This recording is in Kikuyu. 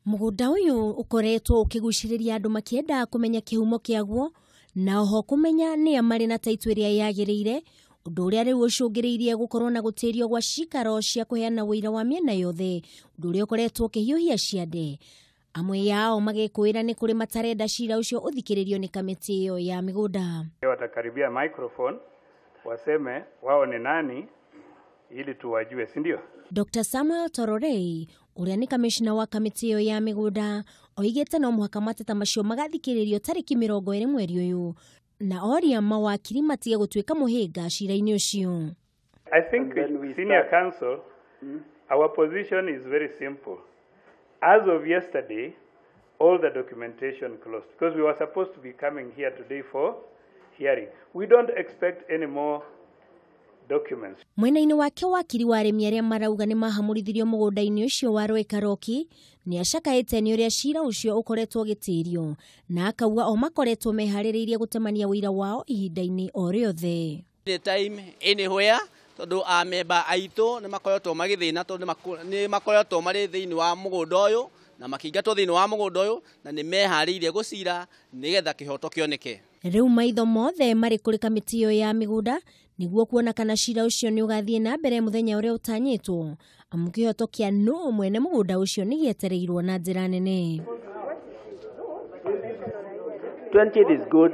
Mũgũnda ũyũ ũkoretwo ũkĩgucĩrĩria andũ makĩenda kũmenya kĩhumo kĩaguo na oho kũmenya nĩa marĩ na taitũ ĩrĩa yagĩrĩire, ũndũ ũrĩa rĩu ũcũngĩrĩirie gũkorwo na gũtĩrio gwa cikaro cia kũheana ũira wa mĩena yothe, ũndũ ũrĩa ũkoretwo ũkĩhiũhia ciande. Amwe yao magĩkũĩra nĩ kũrĩ matarenda cira ũcio ũthikĩrĩrio nĩ kamĩtĩ ĩyo ya mĩgũnda. Watakaribia microphone waseme wao ni nani ili tuwajue, si ndio? Dr. Samuel Tororei ũrĩa nĩ kamishna wa kamĩtĩ ĩyo ya mĩgũnda oigĩte no mũhaka mateta macio magathikĩrĩrio tarĩki 20 mweri ũyũ, na oria mawakiri matige gũtuĩka mũhĩnga cira-inĩ ũcio. I think senior counsel, our position is very simple. As of yesterday, all the documentation closed because we were supposed to be coming here today for hearing. We don't expect any more documents. Mwena-inĩ wake wakiri wa arĩmi arĩa marauga nĩ mahamũrithirio mũgũnda-inĩ ũcio wa Rwekaroki nĩ acakaĩte nĩ ũrĩa cira ũcio ũkoretwo ũgĩtĩrio, na akauga o makoretwo meharĩrĩirie gũtemania ũira wao ihinda-inĩ o rĩothe. Anytime, anywhere, tondũ amemba aitũ nĩ makoretwo magĩthĩna tondũ nĩ makoretwo marĩ thĩinĩ wa mũgũnda ũyũ na makĩingatwo thĩinĩ wa mũgũnda ũyũ, na nĩ meharĩirie gũcira nĩgetha kĩhoto kĩoneke. Rĩu maitho mothe marĩ kũrĩ kamĩtĩ ĩyo ya mĩgũnda nĩguo kuona kana cira ũcio nĩ ũgathiĩ na mbere mũthenya ũrĩa ũtanyĩtwo, amu kĩhoto kĩa nũ mwene mũgũnda ũcio nĩ gĩetereirwo na njĩra nene. 20th is good.